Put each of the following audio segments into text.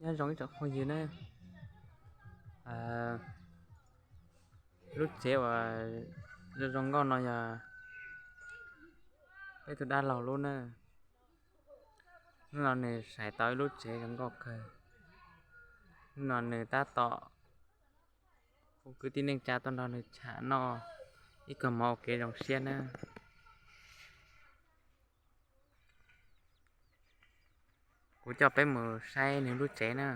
Nyob zoo ib tsoom phooj ywg na, lub tsev uas zoo zoo nkauj no yog peb tus dab laug lub na. Hnub no nws xaiv tau ib lub tsev zoo nkauj kawg. Hnub no nws tab tom hu kwv tij neej tsa tuaj nrog nws tsham noj ib kawm mov ua kev zoo siab na. Kuv coj peb mus saib nws lub tsev na.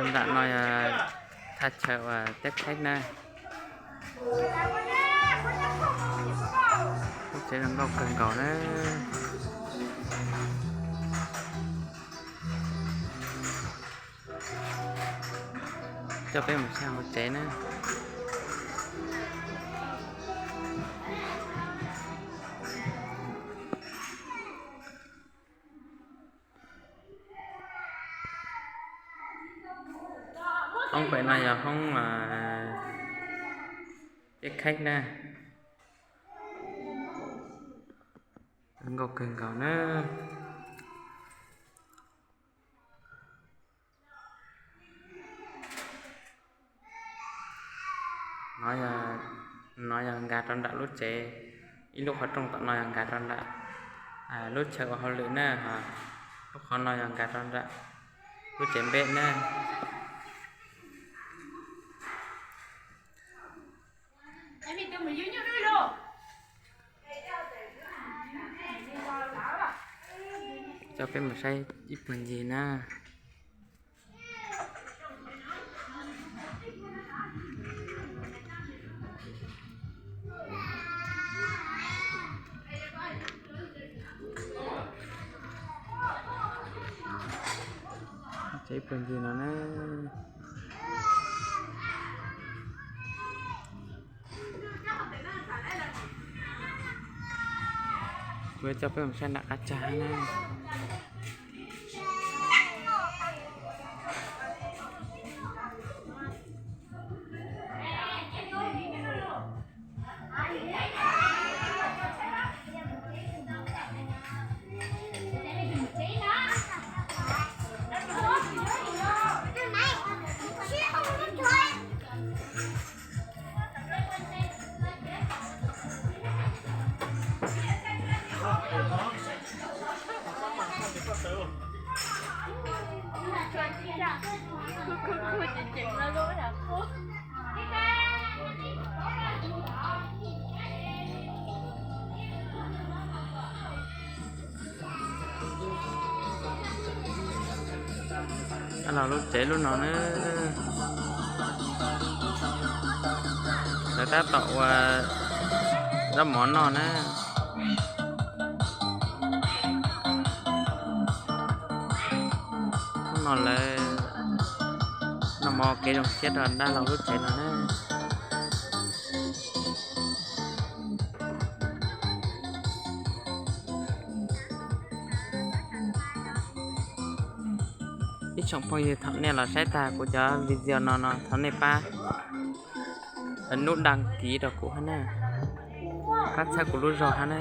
Nram no yog thaj chaw uas teb khaib na. Lub tsev zoo nkauj kawg nkaus na. Coj peb mus saib hauv tsev na. Hoob pem no yog hoob teb khaib na. Nkauj kawg nkaus na. No yog nkag rau nram lub tsev, ib lub qhov rooj tom no yog nkag rau nram lub chaw ua hauj lwm na, lub qhov no yog nkag rau nram lub tsev npej na. Coj peb mus saib ib puag ncig na. Ib puag ncig no na. Kuv coj peb mus saib nram qab tsag na. Los lub tsev lub no na, lawv tab tom ua zaub mov noj na. Hnub no lawv noj mov kev zoo siab rau dab laug lub tsev no na. Ib tsoom phooj ywg, thaum nej los saib tag kuv cov video no no thov nej pab hnub đăng ký rau kuv hab na, pab txhawb kuv lub zog hab na.